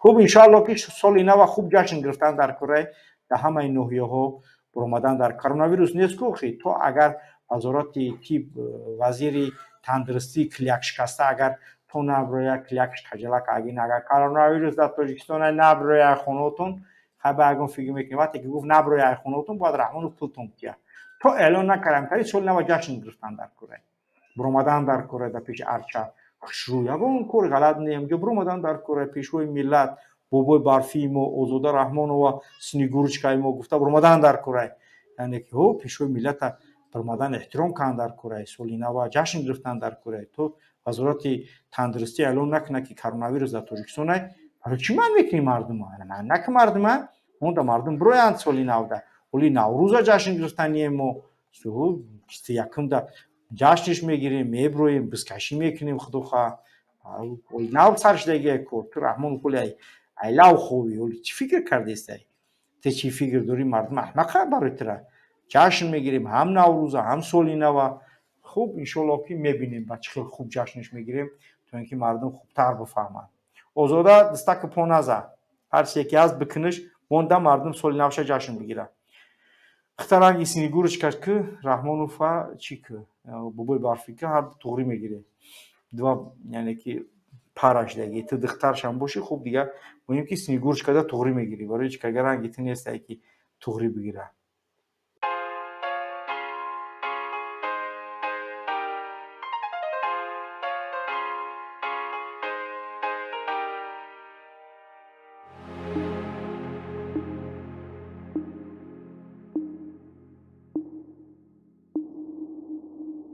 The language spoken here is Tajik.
Хуб, иншоалло, ки соли нава хуб ҷашн гирифтан дар курай, дар ҳамаи ноҳияҳо баромадан. Дар коронавирус нест ку охи. То агар вазорати тиб, вазири тандурустӣ клякшикаста агар то наброя, клякш каҷалак агин, агар коронавирус дар Тоҷикистон наброя хонаотон, хай ба ягон фикр мекунем. Вақте ки гуфт наброя ай хонаотон, бояд Раҳмонов пултон бития. То эълон накардам кари, соли нава ҷашн гирифтан дар курай, баромадан дар курай, дар пеши арча хушрӯ, ягон кори ғалат не, ҳамҷо баромадан дар курай, пешвои миллат, бобои барфии мо Озода Раҳмонова, Снегурочкаи мо гуфта баромадан дар курай, яъне ки ҳо пешвои миллата баромадан, эҳтиром кардан дар курай, соли нава ҷашн гирифтан дар курай. То вазорати тандурустӣ эълон накунад, ки коронавирус дар Тоҷикистон ай, барои чӣ манъ мекунӣ мардума? Манъ наки мардума, монда мардум бироянд соли навда. Оли Наврӯза ҷашн гирифтание мо 21-умда ҷашниш мегирем, меброем, бизкашӣ мекунем, худоха нав сар шудагия кор. Ту, Раҳмон, хули айлав ховӣ, оли чӣ фикр кардестай? Те чӣ фикр дорӣ? Мардум аҳмақа? Барои тура ҷашн мегирем ҳам Наврӯза, ҳам соли нава. Хуб, иншоалло, ки мебинем, ба чӣ хел хуб ҷашнш мегирем, то ин ки мардум хубтар бифаҳманд. Озода, дастаки по наза, ҳар чизе ки ҳаст бикуниш, монда мардум соли навша ҷашн бигирад. Хитаранги Снегурочка ки Раҳмонова чӣ ки бобои барфӣ ки ҳар туғрӣ мегирем два, яъне ки парашдаги ту духтаршам бошӣ. Хуб, дигар муҳим ки Снегурочкада туғрӣ мегирӣ, барои чи ки агар ранги ту нестай, ки туғрӣ бигира.